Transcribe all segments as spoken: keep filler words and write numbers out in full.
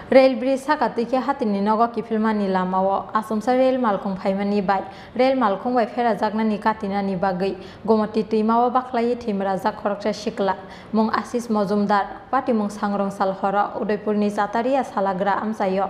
Rail bridge saka twi khe hatini nogo kiphilmani lamao achomsa rail malkhung phaimani bai rail malkhung bai pherajaknani katinani bagwi Gomoti twimao bakhlaiwi thwimrajak khoroksa sikla, mung Ashish Mojumdar, patimung Sangrongsal horo Udaipurni Chataria Salagra amchaio.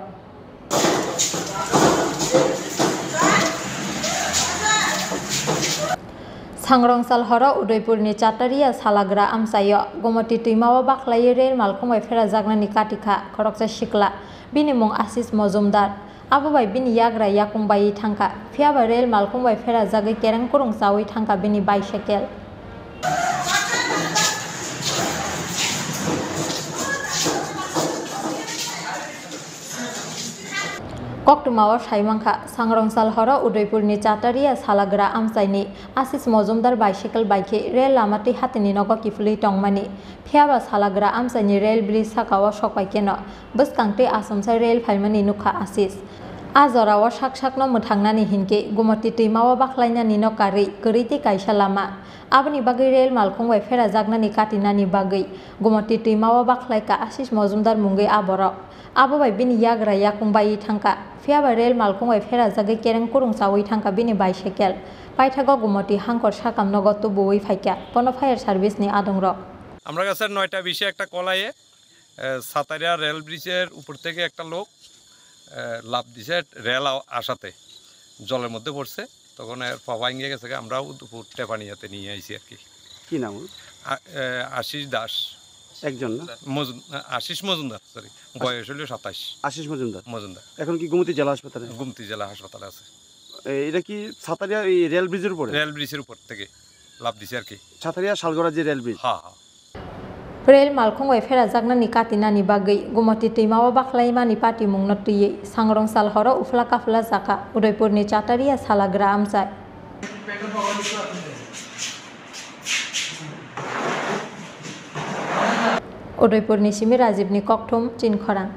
Sangrongsal horo Udaipurni Chataria Salagra amchaio Gomoti twimao bakhlaiwi rail malkhung bai pherajaknani katikha khoroksa sikla, bini mung Ashish Mojumdar. Abo bai bini yagra yakung baiwi thangkha, phiyaba rail malkhung bai pherajagwi kereng kurung chaui thangkha bini bicycle. Koktwmao saimankha, Sangrongsal horo Udaipurni Chataria Salagra amchaini Ashish Mojumdar bicycle bai khe rail lama twi hatini nogo kiphilwi tongmani. Phiyaba Salagra amchaini rail bridge sakao sokpai kheno bwskang twi achomsa rail phaimani nukha Ashish. A jorao sak sakno mwthangnani hinkhe Gomoti twimao bakhlainanino karwi kwrwi tei kaisa lama. Aboni bagwi rail malkhung bai pherajaknani katinani bagwi Gomoti twimao bakhlaikha Ashish Mojumdar mungwi a borok. Abo bai bini yagra yakung baiwi thangkha. Phiyaba rail malkhung bai pherajagwi kereng kurung chaui thangkha bini bicycle. Paithago Gomoti hangkor sakam nogo tubuwi phaikha. Bono fire service ni adongrok. আমরা কাছে নয়টা বিশে একটা কল আয়ে, এ, সাতারিয়া রেল ব্রিজের উপর থেকে একটা লোক, এ, লাফ দিছে রেল আ-, আসাতে, জলের মধ্যে পড়ছে। তখন এর পা ভাঙে গেছে, আমরা উদ-, উপর টেপানিয়াতে নিয়ে আইছি আর কি। কি নাম ওর? আ-, এ, আশিস দাস। একজন না? মজুম-, আশিস মজুমদার, সরি। আশ-, বয়স হলো সাতাশ। আশিস মজুমদার? মজুমদার। এখন কি গোমতী জেলা হাসপাতালে? গোমতী জেলা হাসপাতালে আছে। এ, এটা কি সাতারিয়া এই রেল ব্রিজের উপরে? রেল ব্রিজের উপর থেকে লাফ দিছে আর কি। সাতারিয়া শালগড়া যে রেল ব্রিজ? হ্যাঁ, হ্যাঁ। Rail malkhung bai pherajaknani katinani bagwi Gomoti twimao bakhlaimani patimungno twiwi Sangrongsal horo uphla kaphla jakha Udaipurni Chataria Salagra amchai. Udaipurni simi Rajibni kokthum Chinkhorang.